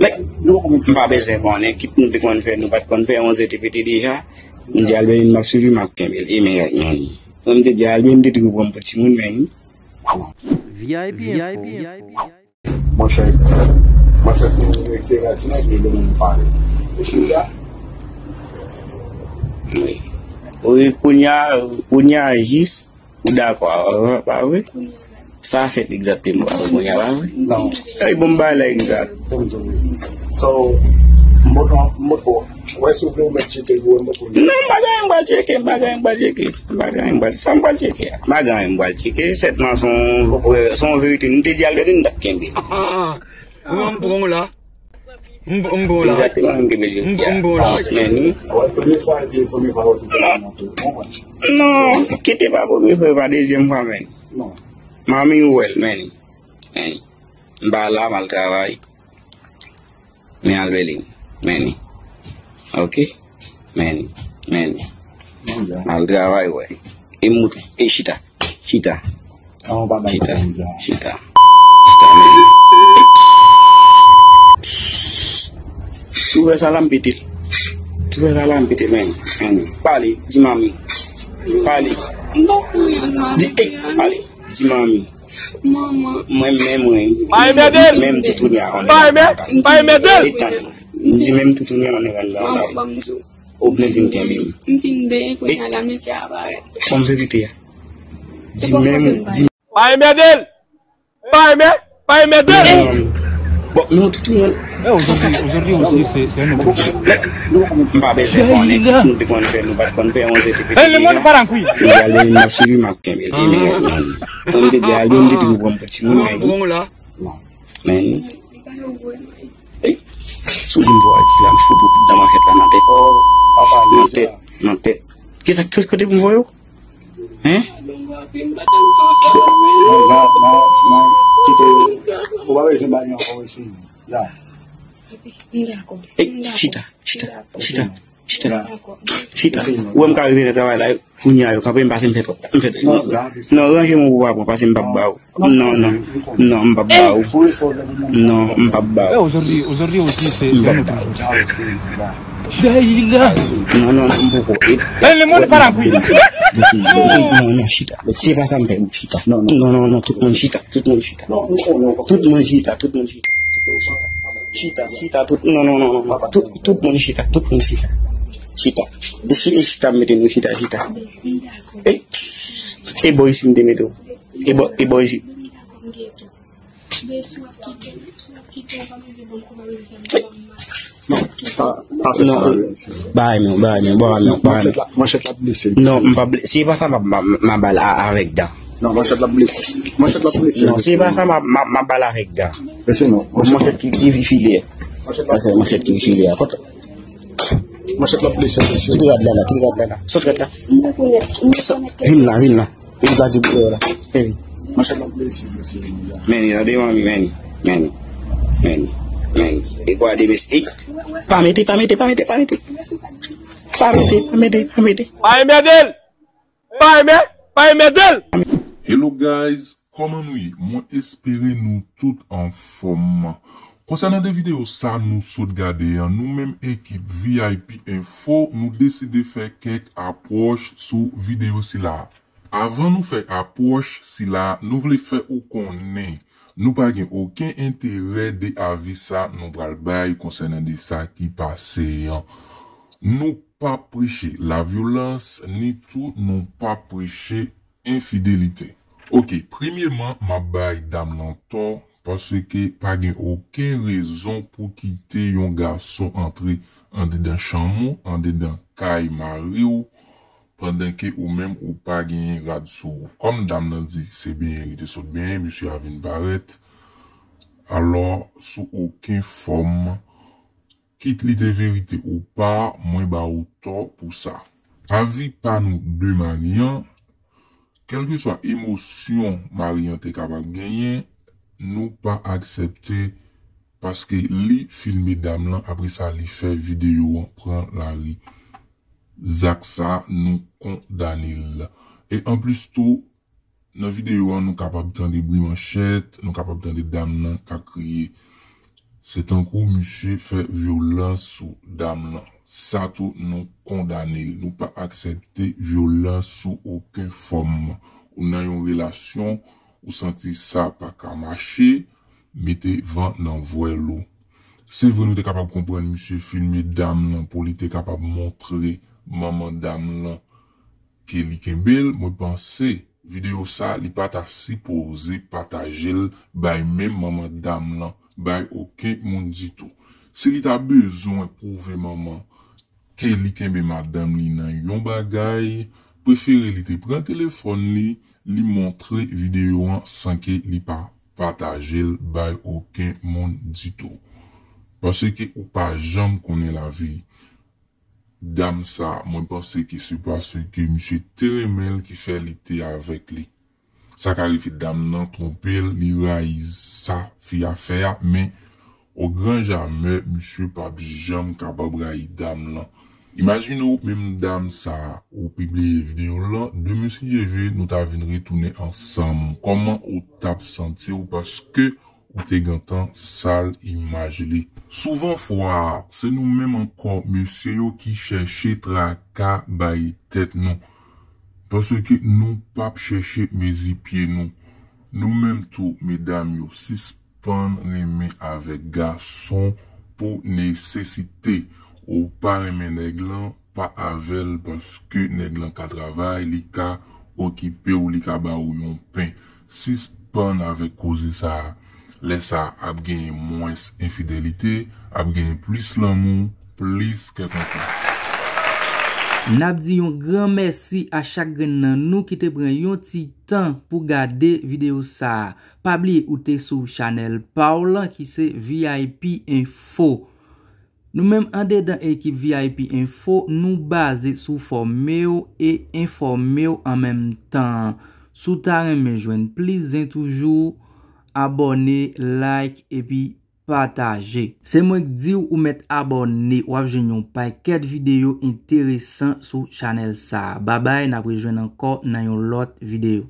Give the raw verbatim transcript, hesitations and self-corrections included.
Mèt, m pa bezwen konnen, kit nou te konn fè, nou pa t konn fè, yon ze te pete deja. M di Albelin m ap swiv li, m ap kenbe l. E men, men, mwen m te di Albelin te toujou pran m pou timoun, men. V I P Info. Monchè, monchè, se rèl ti nèg li demen m pale. Ou sou sa? Wi. Wi, kounye a, kounye a jis, ou dakò, pa vre? Sa fèt egzakteman, pa vre, kounye a, pa vre? Ey, bon, m bay la egzak. So, m bòt, m bòt, wè si w vle ou mèt tcheke pou wè m bòt. Non, m pa gen anyen m pral tcheke, m pa gen anyen m pral tcheke. M pa gen anyen m pral, sa m pral tcheke a? M pa gen anyen m pral tcheke, sètman se yon, se yon verite. M te di Albelin m t ap kenbe. Ou wè m pran w la. M m pran w la. Egzakteman, m kenbe jodi a. M pran w la. Jis men ni. Wè, premye fwa epi premye fwa ou te nan tou. Konprann? Non, kite pa premye fwa, pa dezyèm fwa, men. Non. Manmi ou wè l, men ni. Men ni. M pa la, m al travay. Men Albelin. Men ni. Ok? Men ni. Men ni. M al travay, wè. E m moutre. E chita. Chita. An, ou pa bay Chita. pwoblèm sa. Chita. Chita, men. Si w wè sa la, m pete l. Si w wè sa la, m pete l, men. Men. Pale, di manmi. Pale. Di, ey, pale. Di manmi. Manman. Mwen, men mwen. Pa enmède l! Menm toutouni a. Pa enmè-, pa enmède l! Etan. M di menm toutouni a, on est là. Manman, ban m di w. Ou vle vin kenbe m. M fin benyen kounye a la, mesye a parèt. Fò m verite a. Di menm, di Pa enmède l! Pa enmè-, pa enmède l! Bon, nou tout moun. Eh, aujourd'hui, aujourd'hui aussi, c'est c'est un autre jour. M pa bezwen konnen kit nou te konn fè, nou pa t konn fè, on ze te pete Eh, le monde deja. part en couille. M te di Albelin m ap swiv li, m ap kenbe l. E men, men. Mwen m te di Albelin m te toujou pran m pou timoun, men. Bon la. Men. Ey, si w vin bò Ayiti la, m fout ou kout dan manchèt la nan tèt. Nan tèt, nan tèt. Kisa, kote pou m voye w? Hein? Non, non, non, non, kite. Ou pa bezwen ba li ankò isi. Za. Ey, chita, chita, chita, chita, chita. Ou wè m ka rive nan travay la, kounye a yo kanpe m pase m fè twòp. M fè twòp. Non, ranje m pou pa pran, pase m p ap ba w. Non, non, non, m p ap ba w. Non, m p ap ba Eh, w. aujourd'hui, aujourd'hui aussi, c'est c'est un autre jour. Non, non, non, m poko. Eh, le monde part en couille. Non, non, chita. Se pa sa m fè, chita. Non, non, non, tout moun chita, tout moun chita. Tout moun chita, tout moun chita. Chita, chita, tout, non, non, non, non, non. Tout, tout moun chita, tout moun chita. Chita. E chi-, e chita, m mete nou chita, chita. E, e bò isi m te mete w. E bò, e bò isi. Non, bay men, bay men, bay men, bay men. Manchèt la blese. Non, m pa blese. Se pa sa m ap, m ap, m ap ba l a- avèk dan. Non, manchèt la blese. Manchèt la blese. Non, se pa sa m ap, m ap, m ap ba l avèk dan. Mesye non. Manchèt ki, ki file. Manchèt la Manchèt ki file a. Kote? Manchèt la blese, mesye. Kite rad la la, kite rad la la. Sot rad la. Sa- Vin la, vin la. Vin la, vin la. Vin. Manchèt la blese, mesye. Men ni, tande manmi, men ni. Men ni. Men ni. Men ni. E kwa de mesye. Ey. Pa mete, pa mete, pa mete, pa mete. Pa mete, pa mete, pa mete. Pa enmède l! Pa enmè-, pa enmède l! Hello guys, kòman nou ye? Mwen espere nou tout anfòm. Konsènan de videyo sa nou sot gade an, nou menm ekip V I P Info, nou deside fè kèk apwòch sou videyo sila. Avan nou fè apwòch sila, nou vle fè ou konnen nou pa gen okenn enterè de avi sa nou pral bay konsènan de sa ki pase an. Nou p ap preche lavyolans, ni tou nou p ap preche enfidelite. Oke, premyeman, m ap bay dam lan tò, paske pa gen okenn rezon pou kite yon gason antre andedan chanm ou, andedan kay mari w, pandan ke ou menm ou pa genyen rad sou ou. Kòm dam nan di se benyen li te sot benyen, misye a vin parèt. Alò, sou okenn fòm, kit li te verite ou pa, mwen ba ou tò pou sa. Avi pa nou de mari an, kèlkeswa emosyon mari an te kapab genyen, nou pa aksepte paske li filme dam lan, apre sa li fè videyo an pran lari. Zak sa, nou kondane l. E anplis tou, nan videyo an, nou kapab tande bri manchèt, nou kapab tande dam nan k ap kriye. Se tankou misye fè vyolans sou dam lan. Sa tou nou kondane l. Nou pa aksepte vyolans sou okenn fòm. Ou nan yon relasyon, ou santi sa pa ka mache, mete van nan vwèl ou. Se vre nou te kapab konprann misye filme dam lan pou li te kapab montre manman dam lan ke li kenbe l, mwen panse videyo sa li pa ta sipoze pataje l bay menm manman dam lan, bay okenn moun ditou. Si li ta bezwen pwouve manman ke li kenbe madanm li nan yon bagay, prefere li te pran telefòn li, li montre videyo an san ke li pa pataje l bay okenn moun ditou. Paske ou pa janm konnen lavi. Dam sa, mwen panse ke se paske misye te renmen l ki fè li te avèk li. Sa ka rive dam nan twonpe l, li rayi sa fi a fè a, men o gran jamè, misye p ap janm kapab rayi dam lan. Imajine w menm dam sa, ou pibliye videyo lan, demen si Dye vle, nou ta vin retounen ansanm. Kòman ou t ap santi w paske ou te gentan sal imaj li? Souvan fwa, se nou menm ankò mesye yo ki chèche traka bay tèt nou. Paske nou p ap chèche mezi pye nou. Nou menm tou, medam yo, sispann renmen avèk gason pou nesesite. Ou pa renmen nèg lan, pa avè l, paske nèg lan ka travay, li ka okipe w, li ka ba w yon pen. Sispann avèk koze sa a. Lè sa a, ap genyen mwens enfidelite, ap genyen plis lanmou, plis kè kontan. N ap di yon gran mèsi a chak grenn nan nou ki te pran yon ti tan pou gade videyo sa a. Pa bliye ou te sou chanèl pa w lan ki se V I P Info. Nou menm andedan ekip V I P Info, nou baze sou fòme w e enfòme w an menm tan. Si w ta renmen jwenn plis zen toujou, abòne, like epi pataje. Se mwen k di w ou mèt abòne, w ap jwenn yon pakèt videyo enteresan sou chanèl sa a. Babay, n ap rejwenn ankò nan yon lòt videyo.